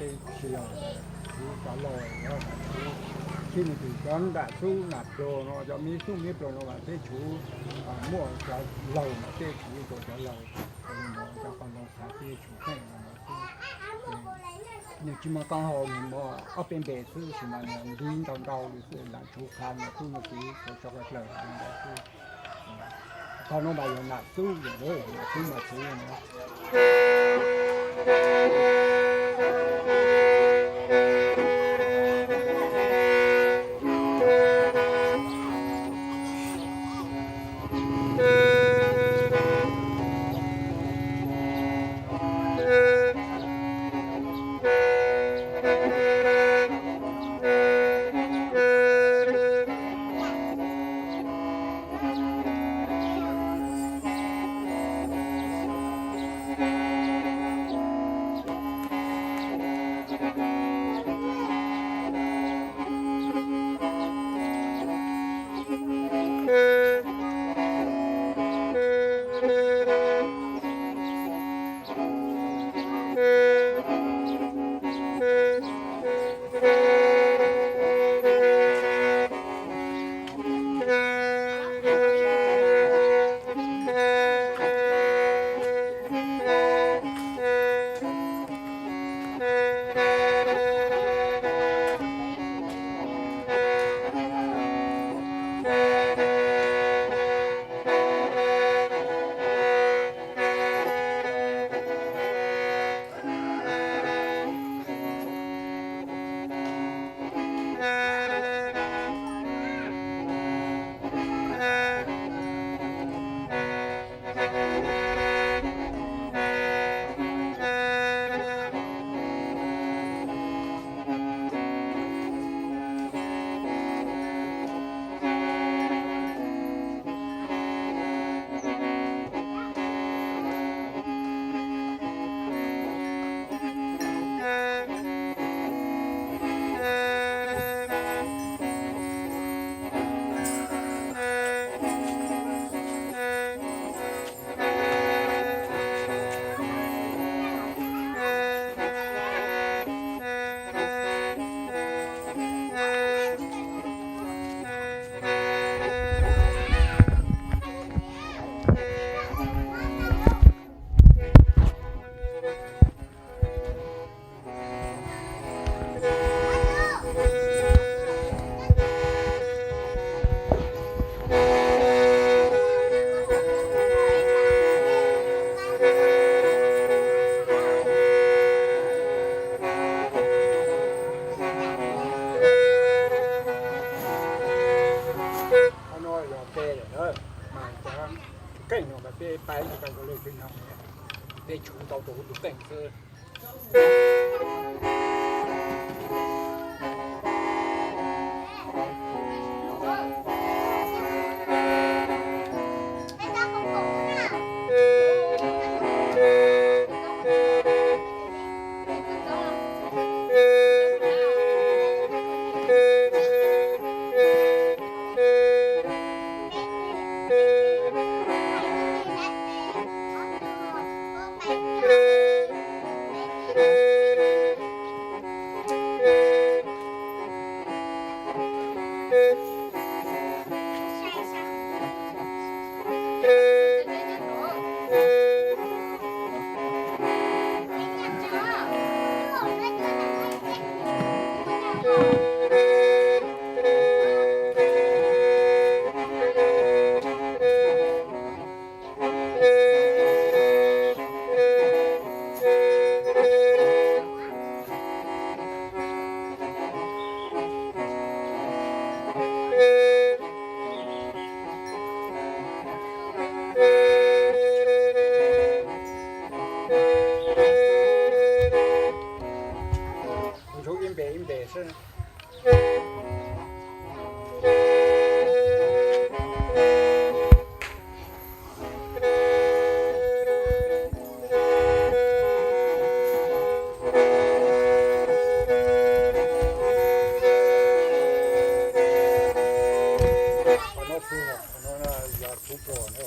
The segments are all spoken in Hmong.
Tsis yog tshuv cov laug, yog tshuv, txij me ntsis cov nram xub nram pluag no, cov me xub me pluag no mas peb tshuv, muaj cov laug mas peb tshuv rau cov laug, cov qos laug xav peb tshuv qeej no xwb. Nws tsis muaj qab hau, nws muaj ob peb npe xwb, tab sis mas nws nti ntau ntau li xwb, lam tshuv qhav no xwb, nws tsis tau tso ko dlaws li ntawd xwb. Qhov no mas yog nam xub, yog nam xub mas tshuv no. Qhov no yog pe lawm na, mas cov tus qeej no mas peb paib tsis tau ua lej twg no, peb tshuv tau rau tus qeej xwb. Ntshuv ib npe ib npe xwb. Qhov no tshuv, qhov no yog tshuv pluag no.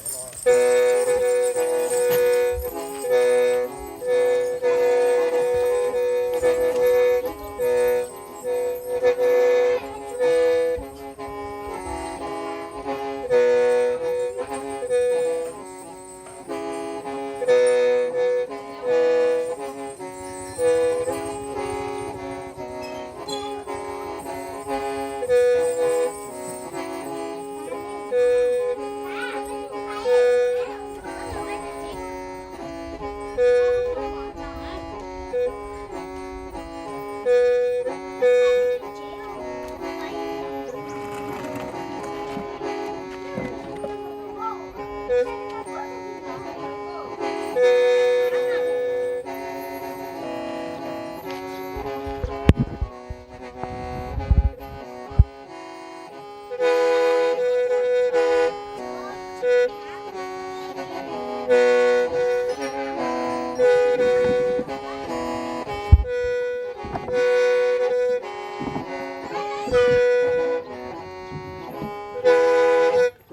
Kuv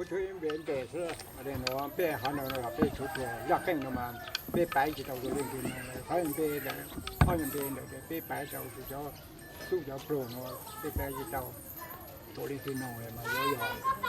tshuav ib npe ntes xwb, peb hov no peb tshuav tsuas zaj qeej no mas peb paiv tsis tau tus leej twg no, hov npe ntawd, ob yog npe ntawd peb paiv tau, cov tub cov pluag no peb paiv tsis tau tus leej twg no mas yuav yog